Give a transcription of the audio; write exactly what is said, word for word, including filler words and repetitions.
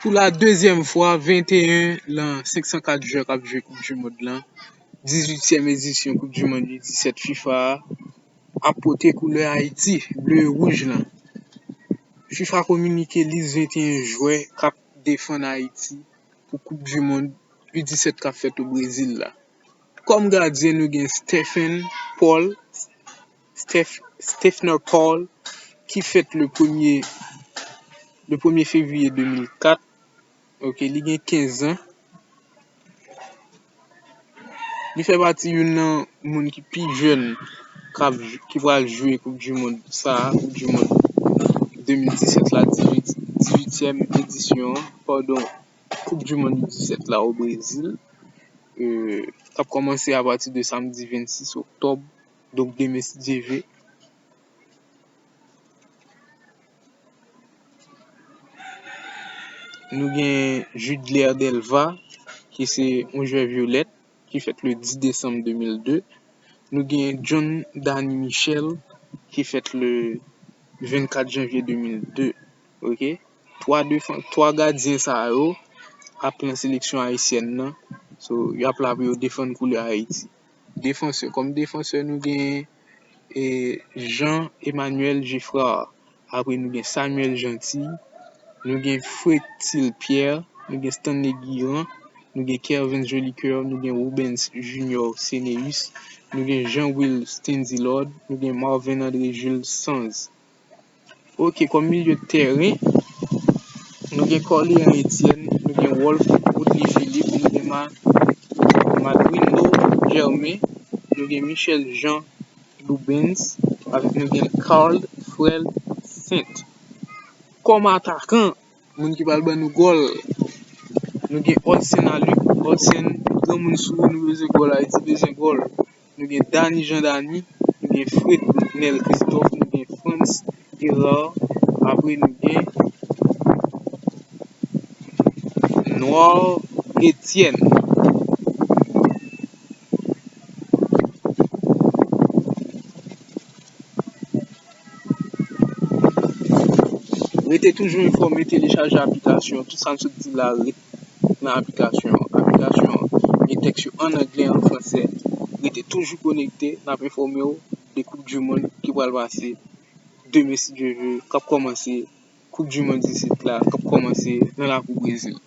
Pou la dezyèm fwa, venteyen lan senk san kat jwè k ap jwe Koup di Mond lan, dizuityèm edisyon Koup di Mond U disèt FIFA a, ap pote koulè Ayiti, ble e wouj lan. FIFA kominike lis venteyen jwè k ap defann Ayiti pou Koup di Mond U disèt k ap fèt o Brezil la. Kòm gadyen, nou gen Stephen Paul, Steph, Stephen Paul, ki fèt le premye, le premye fevriye de mil kat. Ok, li gen kenz an. Li fè pati youn nan moun ki pi jèn k ap, ki pral jwe Koup di Mond sa a, Koup di Mond de mil disèt la, dizuit, dizuityèm edisyon an, padon, Koup di Mond U disèt la o Brezil, euh, k ap kòmanse apati de samdi vennsis oktòb, donk demen si Dye vle. Nou gen Judler Delva, ki se yon jwè vyolèt, ki fèt le dis desanm de mil de. Nou gen John Dany Michel, ki fèt le vennkat janvye de mil de. Ok? Twa defann, twa gadyen sa yo ap nan seleksyon ayisyèn nan. So, y ap la pou yo defann koulè Ayiti. Defansè, kòm defansè, nou gen, eh, Jean Emmanuel Geffrard. Apre, nou gen Samuel Jeanty, nou gen Frétil Pierre, nou gen Stanley Guirand, nou gen Kervens Jolicoeur, nou gen Rubens Junior Ceneus, nou gen Jean Will Stenzilord, nou gen Marvin André Jules Sanz. Ok, kòm milye de tèren, nou gen Corléan Etienne, nou gen Wolf Woodley Philippe, nou gen Ma-, Madwindo Germain, nou gen Michel Jean Lubens, avèk nou gen Carl Frel Saint. Kòm atakan, moun ki pral ban nou gòl, nou gen Odsen Aluc, Odsen, granmoun sou ou, nou bezwen gòl, Ayiti bezwen gòl. Nou gen Dany Jean Dany, nou gen Frednel Christophe, nou gen Frantz Gérard, apre nou gen Noir Etienne. Rete toujou enfòme, telechaje aplikasyon, tout sa n sot di la ret nan aplikasyon an. Aplikasyon an gen tèks yo an anglè, an fransè. Rete toujou konekte, n ap enfòme w de Koup di Mond ki pral pase demen, si Dye vle, k ap kòmanse, Koup di Mond isit la, k ap kòmanse nan lakou Brezil.